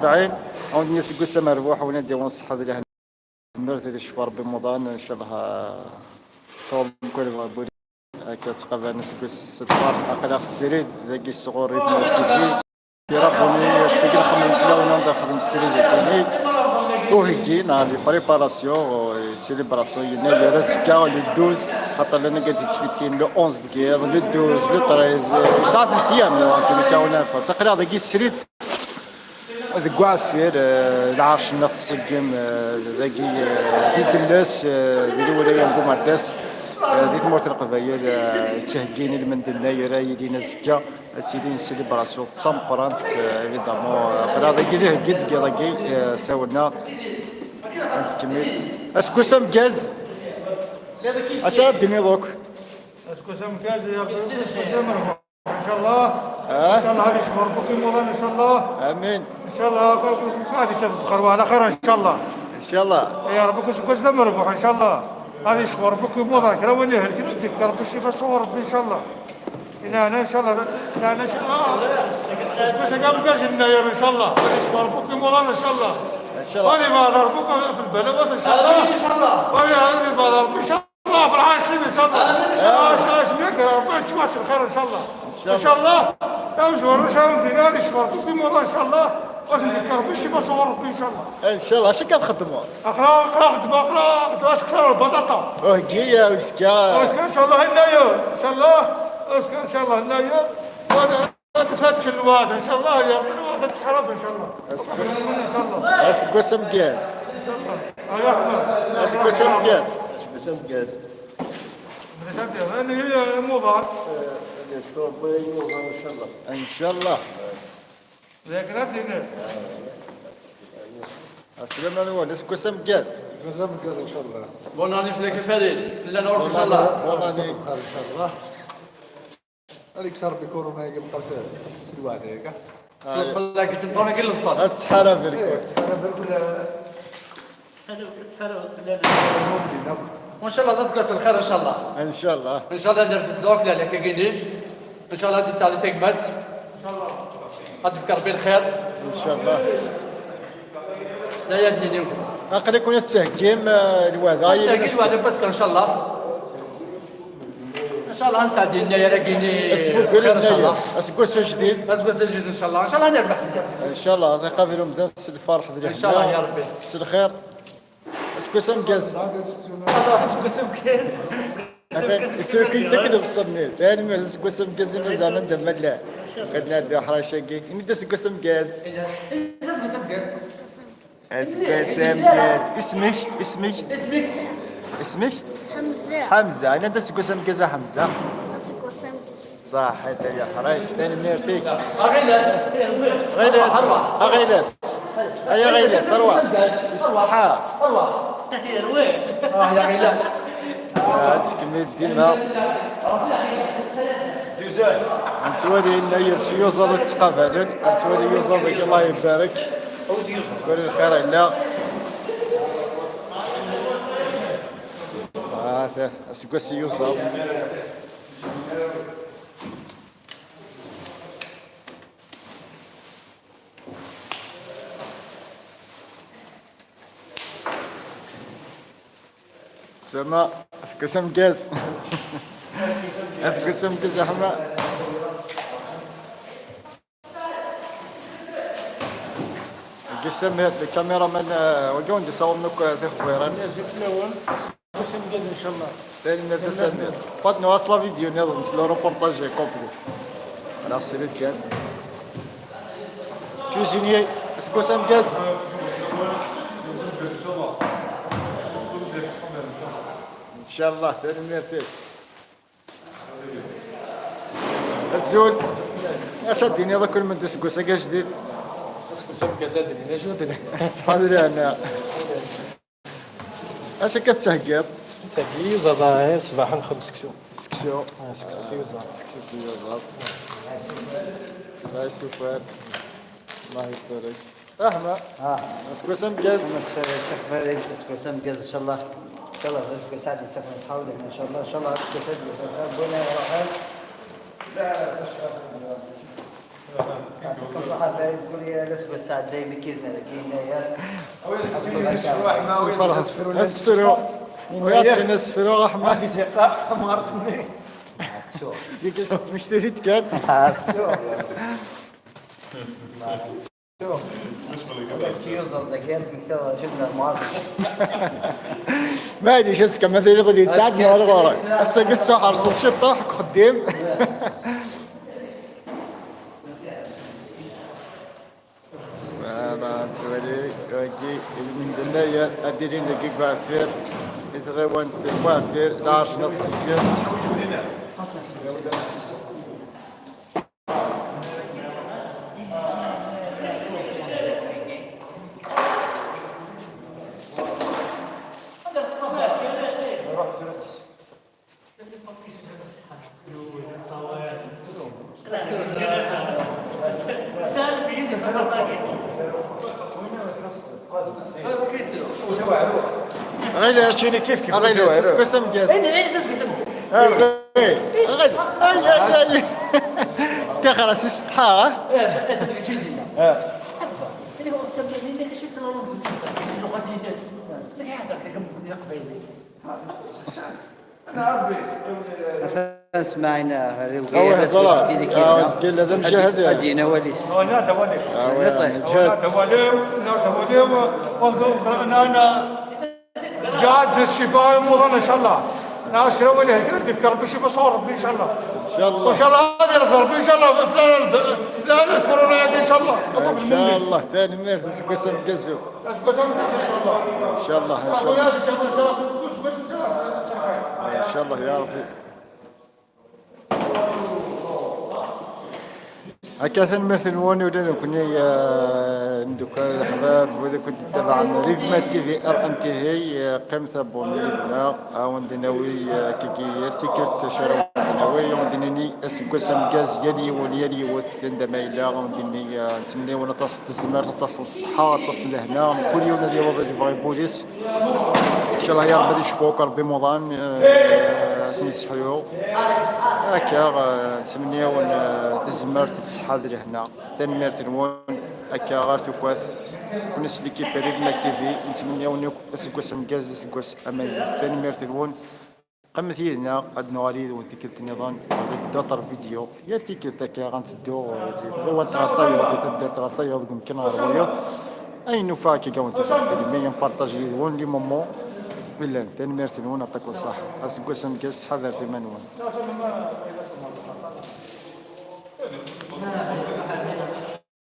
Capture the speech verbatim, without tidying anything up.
sebɛin. Ad wen-d-nini aseggas amerbuḥ, win ad d-yawen ṣṣeḥḥa d lehna. Tanemmirt, ad icfu Rebbi Muḍan, ncallah, ah, ṭṭawem kul bɣa buli. Akka ttqabalen aseggas s lferḥ, aql-aɣ srid dagi sɣur Rhythm T V. Kra buni seg lxemmem fell-awen anda xdem srid dagi. Uheggi, neɣ les préparations, euh, célébration, yenna yer azekka, le douze, xaṭer llan akka d-yettfittin, le onze deg yiḍ, le douze, le treize, euh, saɛet n tiyam, donc, nekka ur nɛeffa. Aql-aɣ dagi srid. Deg Uɛeffir, eh, lɛerc-nneɣ tṣeggem, eh, dagi, eh, di Delles, eh, di lwilaya n Bumerdas, eh, di tmurt n Leqbayel, eh, ttheggin i lmend n Nnayer ara yilin azekka, ad tili une célébration d tameqqrant, eh, évidemment, eh, aql-aɣ dagi d iheggi deg yiḍ-agi, eh, sawlen-aɣ. Ad nettkemmil. Aseggas ameggaz! Acu ara d-tiniḍ akk? Aseggas ameggaz, ya Rebbi, aseggas ameggaz. إن شاء الله. آه. إن شاء الله هذه شهور بكي موضان إن شاء الله. آمين. إن شاء الله. هذه تفخر وعلى خير إن شاء الله. إن شاء الله. يا رب كل شيء كل شيء مربوح إن شاء الله. هذه شهور بكي موضان كلا وين يهلك نتذكر بشي بس هو ربي إن شاء الله. إلى أنا إن شاء الله. إلى أنا إن شاء الله. بس بس قام قاش الناير إن شاء الله. هذه شهور بكي موضان إن شاء الله. إن شاء الله. وأنا ما نربوك في البلاوات إن شاء الله. إن شاء الله. وأنا هذه ما نربوك إن شاء الله. الله في العاشرين إن شاء الله. آمين إن شاء الله. آه، شو اسمك؟ ربي يشفيك الخير إن شاء الله. إن شاء الله. إن شاء الله. يا مزور، إن شاء الله ندير هذه الشفرة. كل يوم إن شاء الله. واش ندير ربي شي ما صور ربي إن شاء الله. إن شاء الله. شنو كتخدموا؟ أخرى، أخرى خدمة، أخرى خدمة، أش كثر البطاطا. أوه، كيا وزكا. واش إن شاء الله هنايا. إن شاء الله. واش إن شاء الله هنايا. وأنا هذا شاد شلوات إن شاء الله يا ربي، وهذا تخرب إن شاء الله. إن شاء الله. Aseggas ameggaz. إن شاء الله. آه، يا أحمد. Aseggas ameggaz. Aseggas ameggaz. Madrasa ديال، هذه هي الموضة. آه، هذه الشرطة الموضة إن شاء الله. إن شاء الله. ذاك راه دينار. السلام عليكم، aseggas ameggaz. Aseggas ameggaz إن شاء الله. Bonne année في الفريق. لا نورك إن شاء الله. Bonne année. بخير إن شاء الله. هذيك صار بكورونا يبقى س-، س الوعد هيك. آه. صدق الله، قلت لهم غير الفصل. هاد السحارة بالكل. إيه، السحارة بالكل. وإن شاء الله تذكر الخير إن شاء الله. إن شاء الله. إن شاء الله ندير في الدور لا لا كاينين. إن شاء الله هذه الساعة تقمت. إن شاء الله. غادي تفكر بالخير. إن شاء الله. لا يا دنيا. أقل يكون التهكيم، آه، الوعد. التهكيم الوعد بس إن شاء الله. إن شاء الله نسعد لنا يا راكيني. أسفو بخير إن شاء الله. أسكو سجديد. أسكو سجديد إن شاء الله. إن شاء الله نربح في الكاس. إن شاء الله، هذا قابل مدرس الفرح إن شاء الله يا ربي. بس الخير. أسكو سمكاز. أسكو سمكاز. أسكو سمكاز. ثاني ما أسكو سمكاز ما زال ندم لا. قد نادي حراشة كي. إنت أسكو سمكاز. أسكو سمكاز. اسمك، اسمك، اسمك؟ اسمك؟ حمزة. حمزة، أنا دا سكو سام كازا حمزة. سكو سام كازا. صح، هذا يا حرايش، ثاني ميرتيك. غيلاس، غيلاس، أيا غيلاس، أروى. الصحة. آه، يا غيلاس. آه، تكمل ديما. غنتوالي لنا يا سيوزا اللي تقابلن. غنتوالي يوزا اللي الله يبارك. كل الخير هنا. آه، ثا-، اسكو سيوزا. سما، اسكو سمكاس؟ اسكو سمكاس يا حما؟ قسم هاد الكاميرا من، آه، وقاون دي صور نوك، آه، ذي خبيران. يا زيد فلاون. اسكو سمكاس إن شاء الله. تاني نرد سمير. فاتني واصلة فيديو نظن، سلو روبورتاج كومبلي. على السرير كان. Cuisinier, est-ce que ça me gaze? إن شاء الله، ثاني ميرتين. الزول. اش هاد الدنيا، ذاك المندوس كوسا كاع جديد. كوسا كازا ديالنا جديد. سبحان الله، أنا. اش كتسهكر؟ تسهكر يوزا، آه، صباحا خمس كسو. سكسو. آه، سكسو سيوزا. سكسو سيوزا. الله يسوفر. الله يبارك. احمد. اه. اسكو سمكاز؟ شيخ فريد، اسكو سمكاز ان شاء الله. ان شاء الله اسكو سعد يسافر اصحابه ان شاء الله، ان شاء الله اسكو سعد يسافر بونا يروح. Ṣaḥa Farid, tqul-iyi ala seg wass-a daymi kidna dagi yennayer. Asefru. Asefru. Wiyaḍ kan asefru, Ṛaḥma. Mectrit kan. Tiyuẓeḍ dagi ad tmektiḍ acu d lemɣar. Maɛlic, azekka ma tiliḍ li tesɛa d ɣur-ɣur. Ass-agi tettuḥerṣeḍ ciṭṭaḥ deg uxeddim. Voilà, nettwali wagi, lmend nnayer ad d-ilin dagi deg uɛfir, i tɣiwant n uɛfir, lɛerc n at ṣeggem. Ɣilas. Keččini kif kif. Ɣilas, aseggas ameggaz. Ɣilas. Ay, ay, ay. Tixer-as isetḥa, ha? Atan smaɛin ɣer Awah, ẓra. Awah, zgil, d amjahad. Ad d-yini awal-is. Awah, mjahad. Zgad ccfa i umuḍan, ncallah. Nɛac kra wali heggra, d-ifka Rebbi ccfa sɣur Rebbi, ncallah. Ncallah. Ncallah, ad iṛeḍ Rebbi, ncallah, flan, flan lkuruna-agi, ncallah. Ncallah, tanemmirt, aseggas ameggaz. Ncallah, ncallah. Ncallah, ya Rebbi. Akka, tanemmirt-nwen ula d nekkni, eh, imeddukal, leḥbab, wid akk i d-yettabaɛen Revma T V, R M T V, eh, qqimet abonné yid-neɣ, ad wen-d-nawi, eh, akkagi yal tikkelt acu ara wen-d-nawi, ad wen-d-nini aseggas ameggaz, yal yiwen, yal yiwet, anda ma yella, ad wen-d-nini, eh, nettmenni-wen aṭas n tezmert, aṭas n ṣṣeḥḥa, aṭas n lehna, mkul yiwen ad yaweḍ ad yebɣu ibul-is. Ncallah ya Rebbi ad icfu akk Rebbi imuḍan, eh, ad ten-yesseḥyu. Akka, eh, nettmenni-awen, eh, tazmert, ṣṣeḥḥa d lehna. Tanemmirt-nwen. Akka ɣer tufat, kunni s l'équipe Revma T V, nettmenni-awen akk aseggas ameggaz, aseggas amaynut. Tanemmirt-nwen. Qqimet yid-neɣ, ad nuɣal yid-wen tikkelt nniḍen, avec d'autres vidéos. Yal tikkelt akka, ɣa nteddu, eh, di tɣiwant ɣer tayeḍ, di taddart ɣer tayeḍ, deg umkan ɣer wayeḍ. Ayen nufa akka, ɣa wen-t-id-nefk, nparṭaj yid-wen les moments yellan. Tanemmirt-nwen, aṭak n ṣṣeḥḥa. Aseggas ameggaz, ḥadret iman-nwen.